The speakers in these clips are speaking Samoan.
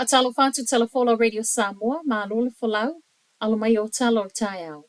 Faatalofa atu Talafola Radio Samoa, malo le folau, alo mai o tala o le taeao.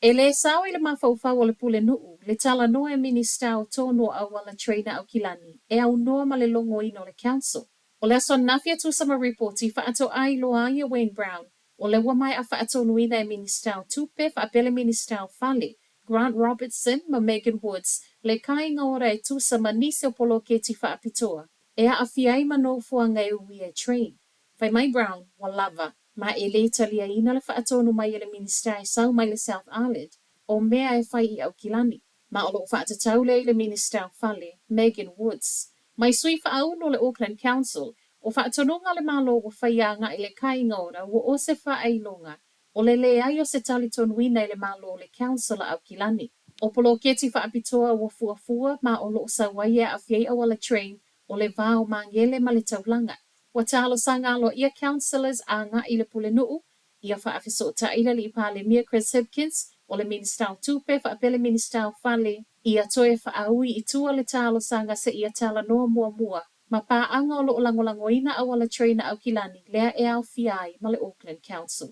E lē sao i le mafaufau o le Pulenuu le talanoa e Minisita o Tonu o Auala Train Aukilani e aunoa ma le logoina o le Council. O le aso ananafi e tusa ma ripoti faatoa iloa ai e Wayne Brown o lea ua maea faatonuina e Minisita o Tupe faapea le Minisita o Fale, Grant Robertson ma Megan Woods le kāinga ora e tusa ma nisi o poloketi faapitoa e aafia ai ma nofoaga e uia e Train. Fai mai Brown, ua lava, ma e lē taliaina le faatonu mai e le Minisita e sau mai le South Island o mea e fai i Aukilani, ma o loo faatatau lea i le Minisita o Fale, Megan Woods. Mai sui faaulu o le Auckland Council, o faatonuga a le Malo ua faia agai le kāinga ora ua o se faailoga o le leai o se talitonuina i le Malo o le Council a Aukilani. O poloketi faapitoa ua fuafua ma o loo sau ai e aafia ai auala train o le va o Magele ma le taulaga. Ua talosaga aloaia councillors agai i le Pulenuu ia faafesootai le Alii Palemia Chris Hipkins, o le Minisita o Tupe faapea le Minisita o Fale, ia toe faaui i tua le talosaga seia talanoa muamua ma paaga o loo lagolagoina auala train a Aukilani lea e aofia ai ma le Auckland Council.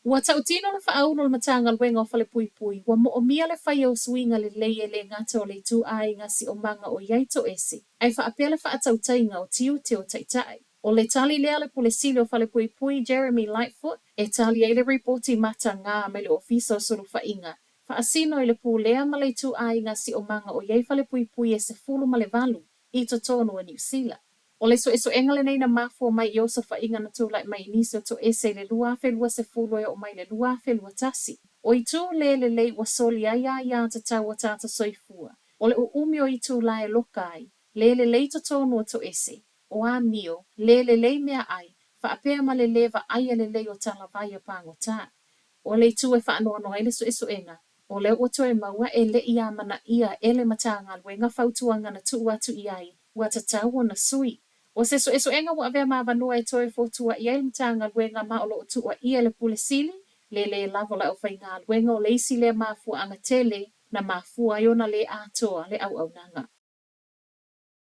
Ua tautino le faaulu o le Matagaluega o Falepuipui, ua moomia le faia o suiga lelei e lē gata o le ituaiga siosiomaga o i ai toese, ae faapea le faatautaiga o tiute o taitai. O le tali lea a le Pule Sili o Falepuipui, Jeremy Lightfoot, e tali ai le ripoti matagā mai le Ofisa o Sulufaiga, faasino i le pulea ma le ituaiga siosiomaga o i ai falepuipui e 18 i totonu o Niu Sila. O le suesuega lenei na mafua mai i osofaiga na tulai mai i nisi o toese i le 2020 e oo mai i le 2021. O itu lē lelei ua soli ai aiā tatau o tagata soifua, o le ʻuʻumi o itulā e loka ai, lē lelei totonu o toese, o amio, lē lelei meaʻai, faapea ma le lē vaaia lelei o talavai a pagotā. O le itu e faanoanoa ai le suesuega, o lea ua toe maua e le i amanaia e le Matagaluega fautuaga na tuu atu i ai, ua tatau ona sui. O se suesuega ua avea ma avanoa e toe fotuaʻi ai le Matagaluega ma o lo o tuuaia e le Pule Sili le lē lava o le aufaigaluega o le isi lea mafuaaga tele na mafua ai ona lē atoa le auaunaga.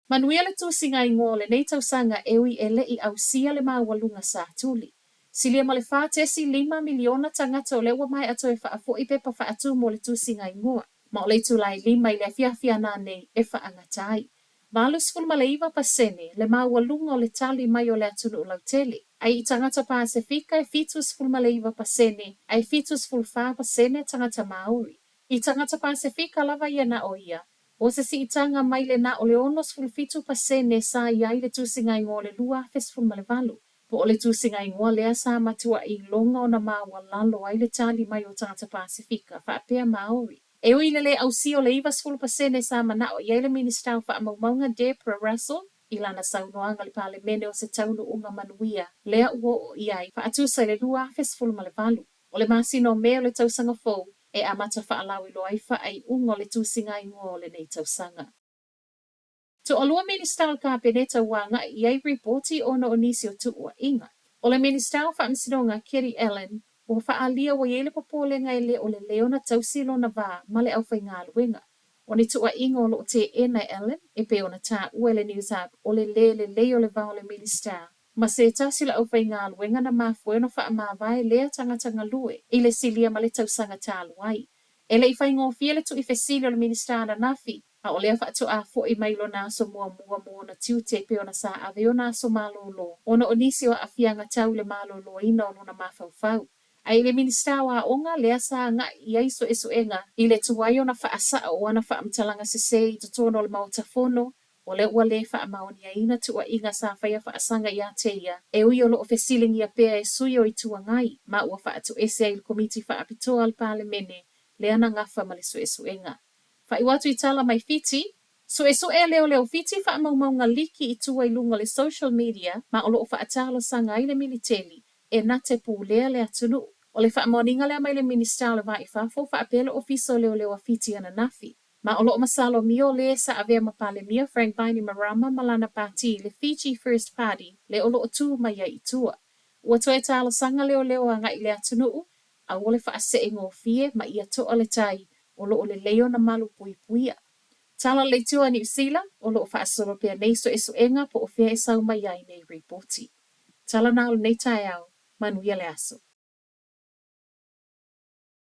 Manuia le tusiga igoa o lenei tausaga e ui e le i ausia le maualuga sa tuli. Silia ma le 4.5 miliona tagata o lea ua maea toe faafoi pepa faatu mo le tusiga igoa, ma o le itula e 5 i le afiafi ananei e faagata ai. 89% le maualuga o le tali mai o le atunuu lautele, ae i tagata Pasefika e 79% ae 74% tagata Māori. I tagata Pasefika lava ia na o ia, O se siitaga mai le na o le 67% sa i ai le tusiga igoa o le 2018, po o le tusiga igoa lea sa matuaʻi iloga ona maualalo ai le tali mai o tagata Pasefika faapea Māori. E ui i le lē ausia o le 90% sa manao i ai le Minisita o Faamaumauga Debra Russell i lana saunoaga i le Palemene o se taunuuga manuia lea ua oo i ai faatusa i le 2018, O le masina o Me o le tausaga fou e amata faalauiloa ai faaiuga o le tusiga igoa o lenei tausaga. Toalua Minisita o le Kapeneta ua agai i ai ripoti ona o nisi o tuuaiga. O le Minisita o Faamasinoga Kerry Allen ua faaalia ua i ai le popolega e le o lelei ona tausi lona va ma le aufaigaluega. O ni tuuaiga o lo o teena e Allen e pei ona taua e le Newshub o le lē lelei o le va o le Minisita ma se tasi o le aufaigaluega na mafua ai ona faamavae lea tagata galue i le silia ma le tausaga talu ai. E le i faigofie le tuuifesili o le Minisita ananafi, a o lea faatoa foi mai lona aso muamua mo ona tiute e pei ona sa ave i ona aso malolo ona o nisi o aafiaga tau i le maloloina o lona mafaufau. Ae i le Minisita o Aoga, lea sa agai i ai suesuega i le tuai ona faasao o ana faamatalaga sese i totonu o le Maota Fono, O lea ua lē faamaoniaina tuuaiga sa faia faasaga iā te ia, e ui o lo o fesiligia pea e sui o Itu Agai, ma ua faatoese ai le Komiti Faapitoa a le Palemene lea na gafa ma le suesuega. Faaiu atu i tala mai Fiti, Suesue leoleo Fiti faamaumauga liki i tua i luga o le social media ma o lo o faatalosaga ai le militeli e na te pulea le atunuu. O le faamaoniga lea mai le Minisita o le Va i Fafo faapea le Ofisa o Leoleo a Fiti ananafi. Ma o lo o masalomia o lē sa avea ma Palemia Frank Bainimarama ma lana pātī le Fiji First Party lē o lo o tū mai ai i tua. Ua toe talosaga leoleo agai i le atunuu, aua le faasee gofie ma ia toa le tai o lo o lelei ona malu puipuia. Tala le Itu a Niu Sila, o lo o faasolo pea nei suesuega po o fea e sau mai ai nei ripoti. Tala na o lenei taeao, manuia le aso.